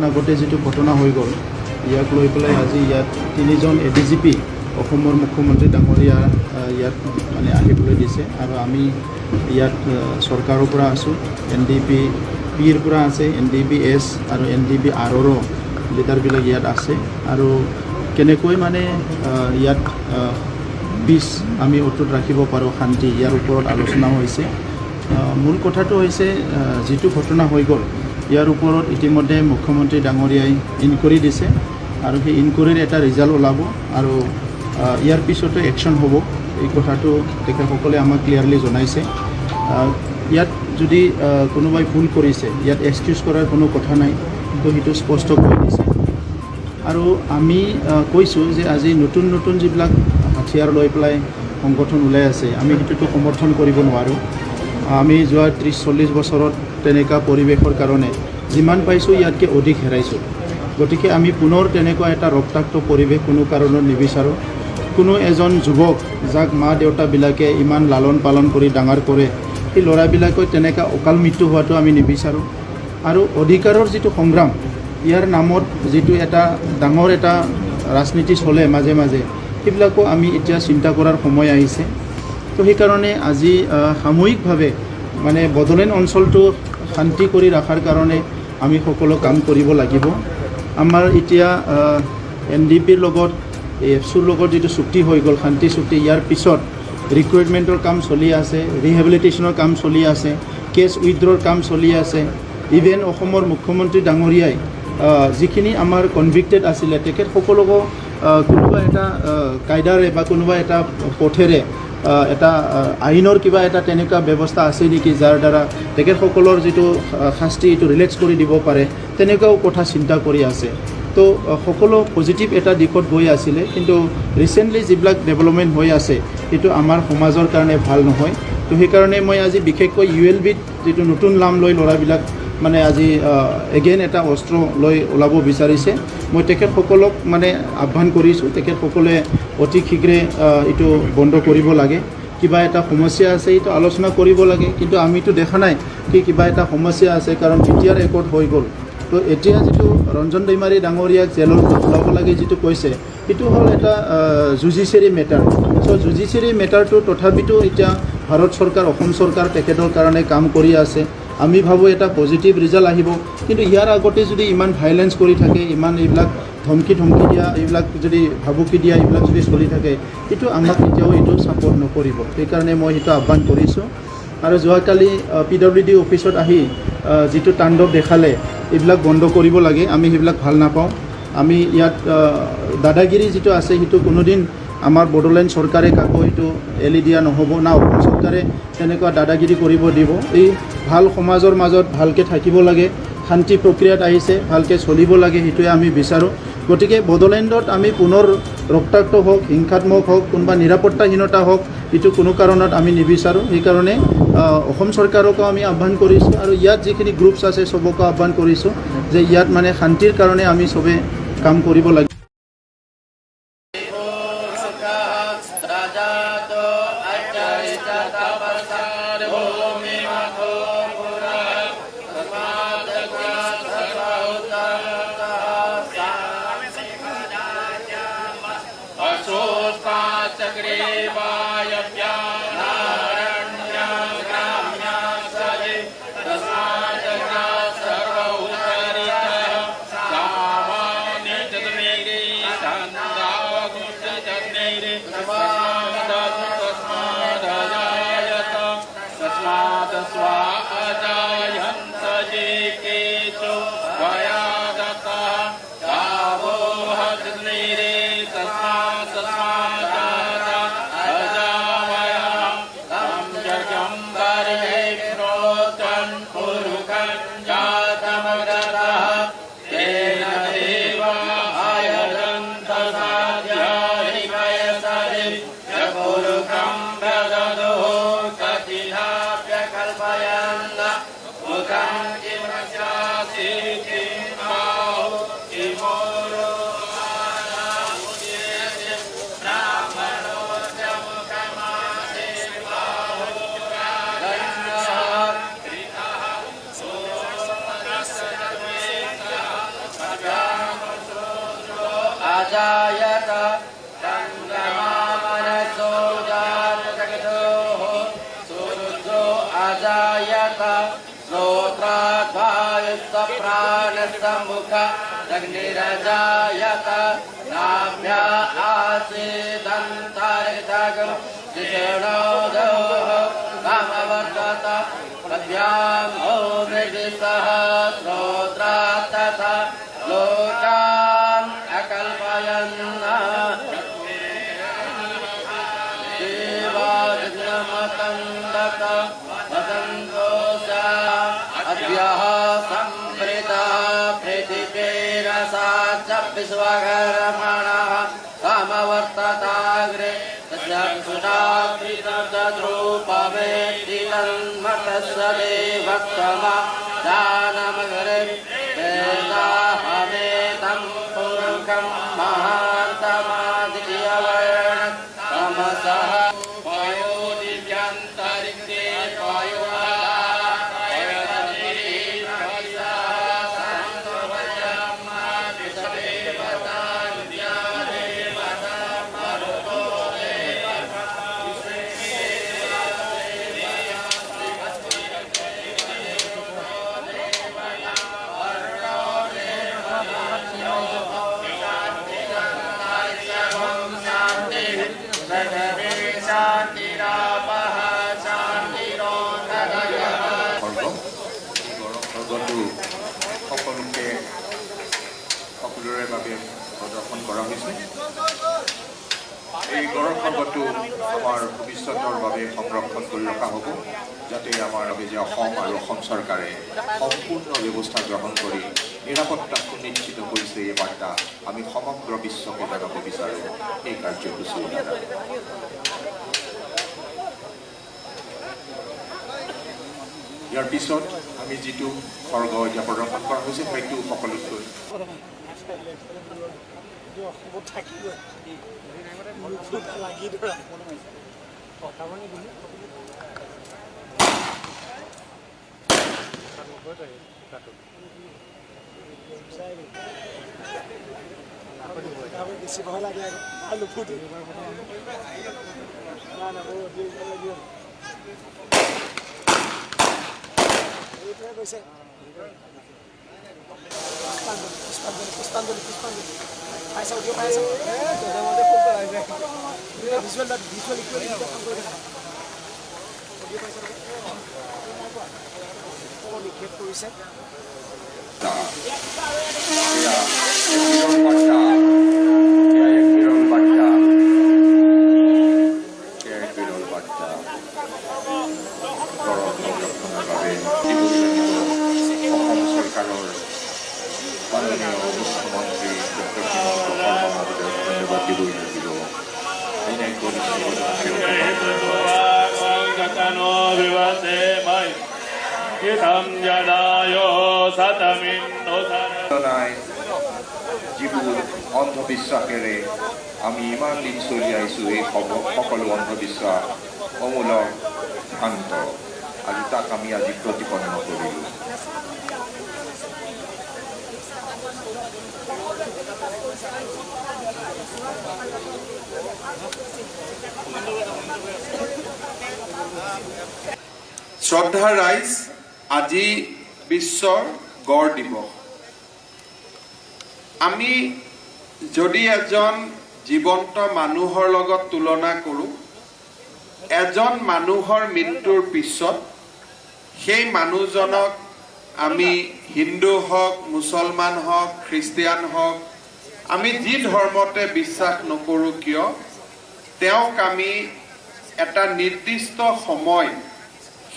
আগতে যিটো ঘটনা হৈ গ'ল, ইয়াক লৈ পেলাই আজি ইয়াত তিনিজন এ ডি জি পি অসমৰ মুখ্যমন্ত্ৰী ডাঙৰীয়া ইয়াত মানে আহিবলৈ দিছে। আৰু আমি ইয়াত চৰকাৰৰ পৰা আছোঁ, এন ডি পি পিৰ পৰা আছে, এন ডি পি এছ আৰু এন ডি পি আৰৰো লিডাৰবিলাক ইয়াত আছে। আৰু কেনেকৈ মানে ইয়াত পিচ আমি অটুট ৰাখিব পাৰোঁ, শান্তি, ইয়াৰ ওপৰত আলোচনা হৈছে। মূল কথাটো হৈছে, যিটো ঘটনা হৈ গ'ল, ইয়াৰ ওপৰত ইতিমধ্যে মুখ্যমন্ত্ৰী ডাঙৰীয়াই ইনকুৱাৰী দিছে আৰু সেই ইনকুৱাৰীৰ এটা ৰিজাল্ট ওলাব আৰু ইয়াৰ পিছতে একশ্যন হ'ব। এই কথাটো তেখেতসকলে আমাক ক্লিয়াৰলি জনাইছে। ইয়াত যদি কোনোবাই ভুল কৰিছে, ইয়াত এক্সকিউজ কৰাৰ কোনো কথা নাই, কিন্তু সেইটো স্পষ্ট কৰি দিছে। আৰু আমি কৈছোঁ যে আজি নতুন নতুন যিবিলাক হাথিয়াৰ লৈ পেলাই সংগঠন ওলাই আছে, আমি সেইটোতো সমৰ্থন কৰিব নোৱাৰোঁ। আমি যোৱা 30-40 বছৰত তেনেকুৱা পৰিৱেশৰ কাৰণে যিমান পাইছোঁ, ইয়াতকৈ অধিক হেৰাইছোঁ। গতিকে আমি পুনৰ তেনেকুৱা এটা ৰক্তাক্ত পৰিৱেশ কোনো কাৰণত নিবিচাৰোঁ। কোনো এজন যুৱক, যাক মা দেউতাবিলাকে ইমান লালন পালন কৰি ডাঙৰ কৰে, সেই ল'ৰাবিলাকে তেনেকুৱা অকাল মৃত্যু হোৱাটো আমি নিবিচাৰোঁ। আৰু অধিকাৰৰ যিটো সংগ্ৰাম, ইয়াৰ নামত যিটো এটা ডাঙৰ এটা ৰাজনীতি চলে মাজে মাজে, সেইবিলাকো আমি এতিয়া চিন্তা কৰাৰ সময় আহিছে। তো সেইকাৰণে আজি সাময়িকভাৱে মানে বড়োলেণ্ড অঞ্চলটো শান্তি কৰি ৰখাৰ কাৰণে আমি সকলো কাম কৰিব লাগিব। আমাৰ এতিয়া এন ডি পিৰ লগত, এফচুৰ লগত যিটো চুক্তি হৈ গ'ল, শান্তি চুক্তি, ইয়াৰ পিছত ৰিক্ৰুইটমেণ্টৰ কাম চলি আছে, ৰিহেবিলিটেশ্যনৰ কাম চলি আছে, কেছ উইড্ৰৰ কাম চলি আছে। ইভেন অসমৰ মুখ্যমন্ত্ৰী ডাঙৰীয়াই যিখিনি আমাৰ কনভিক্টেড আছিলে, তেখেতসকলকো কোনোবা এটা কায়দাৰে বা কোনোবা এটা পথেৰে এটা আইনৰ কিবা এটা তেনেকুৱা ব্যৱস্থা আছে নেকি, যাৰ দ্বাৰা তেখেতসকলৰ যিটো শাস্তি, এইটো ৰিলেক্স কৰি দিব পাৰে, তেনেকুৱাও কথা চিন্তা কৰি আছে। তো সকলো পজিটিভ এটা দিশত গৈ আছিলে, কিন্তু ৰিচেণ্টলি যিবিলাক ডেভেলপমেণ্ট হৈ আছে, সেইটো আমাৰ সমাজৰ কাৰণে ভাল নহয়। তো সেইকাৰণে মই আজি বিশেষকৈ ইউ এল বিত যিটো নতুন নাম লৈ ল'ৰাবিলাক মানে আজি এগেইন এটা অস্ত্ৰ লৈ ওলাব বিচাৰিছে, মই তেখেতসকলক মানে আহ্বান কৰিছোঁ, তেখেতসকলে অতি শীঘ্ৰে এইটো বন্ধ কৰিব লাগে। কিবা এটা সমস্যা আছে, এইটো আলোচনা কৰিব লাগে। কিন্তু আমিতো দেখা নাই কি কিবা এটা সমস্যা আছে, কাৰণ বি টি আৰ একৰ্ড হৈ গ'ল। তো এতিয়া যিটো ৰঞ্জন দৈমাৰী ডাঙৰীয়াক জেলৰ ওলাব লাগে যিটো কৈছে, সেইটো হ'ল এটা জুডিচিয়াৰী মেটাৰ। চ' জুডিচিয়াৰী মেটাৰটো তথাপিতো এতিয়া ভাৰত চৰকাৰ, অসম চৰকাৰ তেখেতৰ কাৰণে কাম কৰি আছে। আমি ভাবোঁ এটা পজিটিভ ৰিজাল্ট আহিব। কিন্তু ইয়াৰ আগতে যদি ইমান ভাইলেঞ্চ কৰি থাকে, ইমান এইবিলাক ধমকি ধমকি দিয়া, এইবিলাক যদি ভাবুকি দিয়া, এইবিলাক যদি চলি থাকে, সেইটো আমাক কেতিয়াও এইটো ছাপৰ্ট নকৰিব। সেইকাৰণে মই সেইটো আহ্বান কৰিছোঁ। আৰু যোৱাকালি পি ডাব্লিউ ডি অফিচত আহি যিটো তাণ্ডৱ দেখালে, এইবিলাক বন্ধ কৰিব লাগে। আমি সেইবিলাক ভাল নাপাওঁ। আমি ইয়াত দাদাগিৰি যিটো আছে, সেইটো কোনোদিন আমাৰ বড়োলেণ্ড চৰকাৰে কাকো সেইটো এৰি দিয়া নহ'ব, না অসম চৰকাৰে তেনেকুৱা দাদাগিৰি কৰিব দিব। এই ভাল সমাজৰ মাজত ভালকৈ থাকিব লাগে, শান্তি প্ৰক্ৰিয়াত আহিছে, ভালকৈ চলিব লাগে, সেইটোৱে আমি বিচাৰোঁ। গতিকে বড়োলেণ্ডত আমি পুনৰ ৰক্তাক্ত হওক, হিংসাত্মক হওক, কোনোবা নিৰাপত্তাহীনতা হওক, এইটো কোনো কাৰণত আমি নিবিচাৰোঁ। সেইকাৰণে অসম চৰকাৰকো আমি আহ্বান কৰিছোঁ আৰু ইয়াত যিখিনি গ্ৰুপছ আছে, চবকো আহ্বান কৰিছোঁ যে ইয়াত মানে শান্তিৰ কাৰণে আমি চবে কাম কৰিব লাগে। तस्मात् तस्मात्। अजायत चन्द्रमा मनसो जातजगतोः सूर्यो अजायत श्रोत्राद्वायुः अग्निरजायत नाभ्या आसीदन्तरिक्षगं जिषणोदोः कामवर्तत पद्भ्यां भूमिर्विशः श्रोत्रात् तथा लोकान् अकल्पयन् देवाजन्मतन्दत वसन्तोषा अद्यः संवृता पृथिवीरसा च विश्वकर्मणः समवर्तताग्रे तस्य सुषाकृतद्रूपमेति तन्मतस्य देवत्तमा दानमग्रे वेदाहमेतं पुरुषं महान्तमादित्यवर्ण तमसः वायोदिव्यन्तरिक्षे সকলোকে সকলোৰে বাবে প্ৰদৰ্শন কৰা হৈছে। এই গড় খৰ্গটো আমাৰ ভৱিষ্যতৰ বাবে সংৰক্ষণ কৰি ৰখা হ'ব, যাতে আমাৰ বাবে যে অসম আৰু অসম চৰকাৰে সম্পূৰ্ণ ব্যৱস্থা গ্ৰহণ কৰি নিৰাপত্তা সুনিশ্চিত কৰিছে, এই বাৰ্তা আমি সমগ্ৰ বিশ্বকে জনাব বিচাৰোঁ এই কাৰ্যসূচীৰ দ্বাৰা। ইয়াৰ পিছত আমি যিটো খৰ্গ এতিয়া প্ৰদৰ্শন কৰা হৈছে সেইটো সকলোতকৈ পুষ্পাঞ্জলি পুষ্পাঞ্জলি পাইছা, অডিঅ' পাইছা, ভিজুৱেল ভিজুৱেল অডিঅ' পাইছা, নিক্ষেপ কৰিছে। অসম চৰকাৰৰ মাননীয় মুখ্যমন্ত্ৰী ডক্টৰ হিমন্ত শৰ্মা মহোদয়ক ধন্যবাদ দিবই লাগিব। যিবোৰ অন্ধবিশ্বাসেৰে আমি ইমান দিন চলি আহিছোঁ, এই সকলো অন্ধবিশ্বাস অমূলক ভ্ৰান্ত আৰু তাক আমি আজি প্ৰতিপন্ন কৰিলোঁ। শ্ৰদ্ধা ৰাইজ, আজি বিশ্বৰ গড় দিৱস। আমি যদি এজন জীৱন্ত মানুহৰ লগত তুলনা কৰোঁ, এজন মানুহৰ মৃত্যুৰ পিছত সেই মানুহজনক আমি হিন্দু হওক, মুছলমান হওক, খ্ৰীষ্টিয়ান হওক, আমি যি ধৰ্মতে বিশ্বাস নকৰোঁ কিয়, তেওঁক আমি এটা নিৰ্দিষ্ট সময়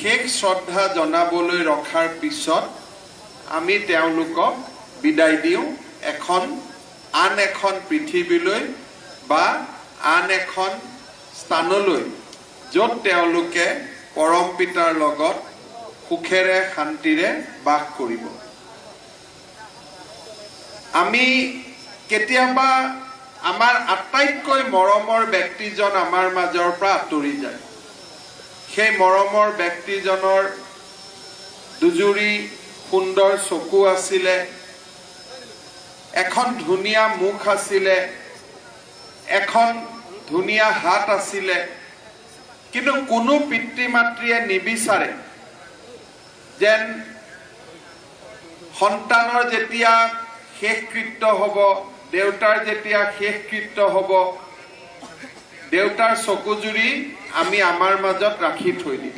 শেষ শ্ৰদ্ধা জনাবলৈ ৰখাৰ পিছত আমি তেওঁলোকক বিদায় দিওঁ এখন আন এখন পৃথিৱীলৈ বা আন এখন স্থানলৈ, য'ত তেওঁলোকে পৰম পিতাৰ লগত সুখেৰে শান্তিৰে বাস কৰিব। আমি কেতিয়াবা আমাৰ আটাইতকৈ মৰমৰ ব্যক্তিজন আমাৰ মাজৰ পৰা আঁতৰি যায়। সেই মৰমৰ ব্যক্তিজনৰ দুজুৰি সুন্দৰ চকু আছিলে, এখন ধুনীয়া মুখ আছিলে, এখন ধুনীয়া হাত আছিলে, কিন্তু কোনো পিতৃ মাতৃয়ে নিবিচাৰে যেন সন্তানৰ যেতিয়া শেষকৃত্য হ'ব, দেউতাৰ যেতিয়া শেষকৃত্য হ'ব, দেউতাৰ চকুজুৰি আমি আমাৰ মাজত ৰাখি থৈ দিম।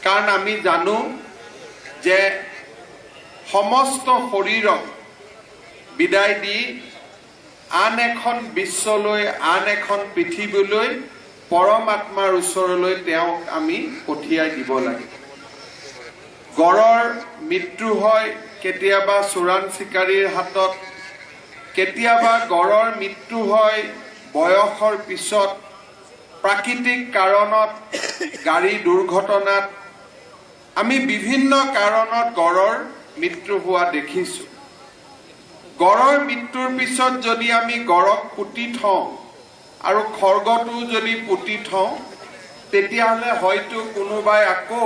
কাৰণ আমি জানো যে সমস্ত শৰীৰক বিদায় দি আন এখন বিশ্বলৈ, আন এখন পৃথিৱীলৈ, পৰমাত্মাৰ ওচৰলৈ তেওঁক আমি পঠিয়াই দিব লাগে। গড়ৰ মৃত্যু হয় কেতিয়াবা চোৰাং চিকাৰীৰ হাতত, কেতিয়াবা গড়ৰ মৃত্যু হয় বয়সৰ পিছত প্ৰাকৃতিক কাৰণত, গাড়ী দুৰ্ঘটনাত, আমি বিভিন্ন কাৰণত গড়ৰ মৃত্যু হোৱা দেখিছোঁ। গড়ৰ মৃত্যুৰ পিছত যদি আমি গড়ক পুতি থওঁ আৰু খৰ্গটো যদি পুতি থওঁ, তেতিয়াহ'লে হয়তো কোনোবাই আকৌ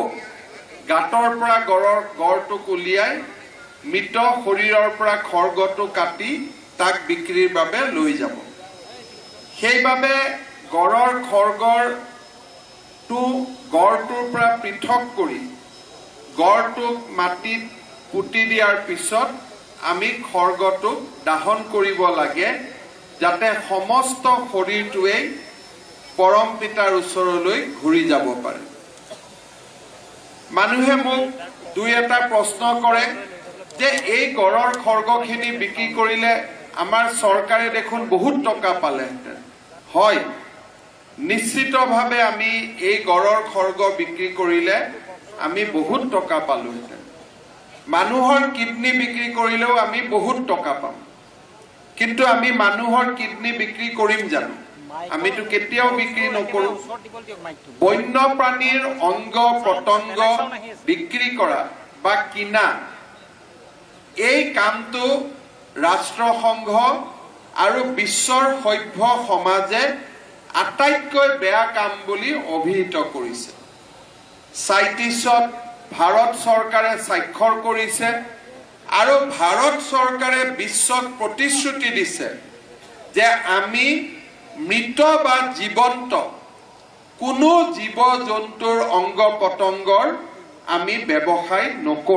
গাঁতৰ পৰা গড়টোক উলিয়াই মৃত শৰীৰৰ পৰা খৰ্গটো কাটি তাক বিক্ৰীৰ বাবে লৈ যাব। সেইবাবে গড়ৰ খৰ্গৰটো গড়টোৰ পৰা পৃথক কৰি গড়টোক মাটিত পুতি দিয়াৰ পিছত আমি খৰ্গটোক দাহন কৰিব লাগে, যাতে সমস্ত শৰীৰটোৱেই পৰম পিতাৰ ওচৰলৈ ঘূৰি যাব পাৰে। মানুহে মোক দুই এটা প্ৰশ্ন কৰে যে এই গড়ৰ খৰ্গখিনি বিক্ৰী কৰিলে আমাৰ চৰকাৰে দেখোন বহুত টকা পালেহেঁতেন। হয়, নিশ্চিতভাৱে আমি এই গড়ৰ খৰ্গ বিক্ৰী কৰিলে আমি বহুত টকা পালোহেঁতেন। মানুহৰ কিডনী বিক্ৰী কৰিলেও আমি বহুত টকা পাম, কিন্তু আমি মানুহৰ কিডনী বিক্ৰী কৰিম জানো? আমিতো কেতিয়াও বিক্ৰী নকৰোঁ। বন্যপ্ৰাণীৰ অংগ প্ৰত্যংগ বিক্ৰী কৰা বা কিনা এই কামটো ৰাষ্ট্ৰসংঘ আৰু বিশ্বৰ সভ্য সমাজে আটাইতকৈ বেয়া কাম বুলি অভিহিত কৰিছে। চাইটিছত ভাৰত চৰকাৰে স্বাক্ষৰ কৰিছে আৰু ভাৰত চৰকাৰে বিশ্বক প্ৰতিশ্ৰুতি দিছে যে আমি মৃত বা জীৱন্ত কোনো জীৱ জন্তুৰ অংগ প্ৰত্যংগৰ আমি ব্যৱসায় নকৰোঁ।